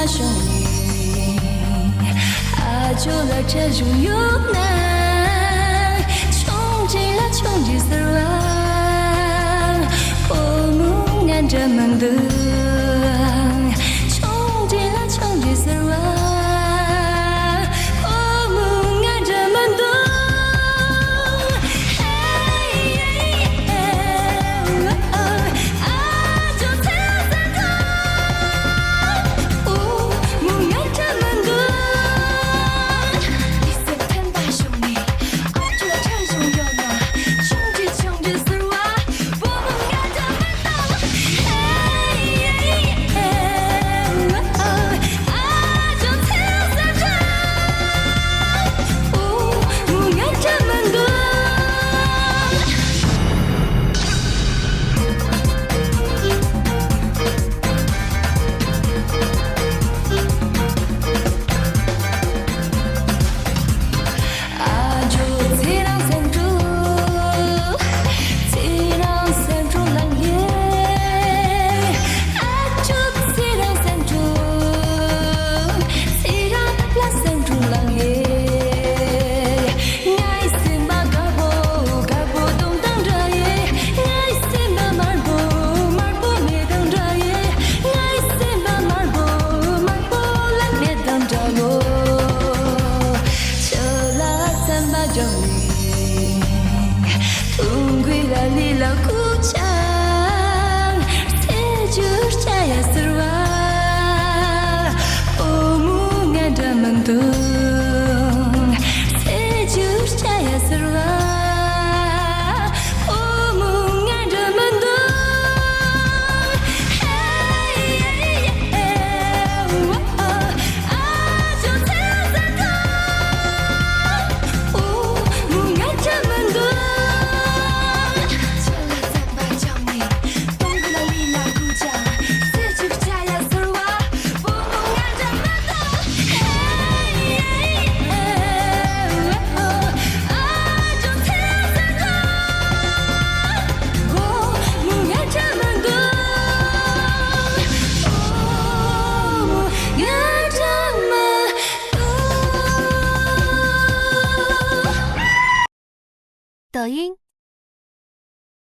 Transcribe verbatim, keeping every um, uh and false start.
ཨ་ཇོ་ལ་ཁྲ་ཞུ་ཡོད་ན། ཆུང་ཆུང་ལ་ཆུང་ཆུང་ཟེར་བ། ཁོ་མོ་ང་འདྲ་མི་འདུག་ཆུང་ཆུང་ལ་ཆུང་ཆུང་ཟེར་བ། ཁོ་མོ་ང་འདྲ་མི་འདུག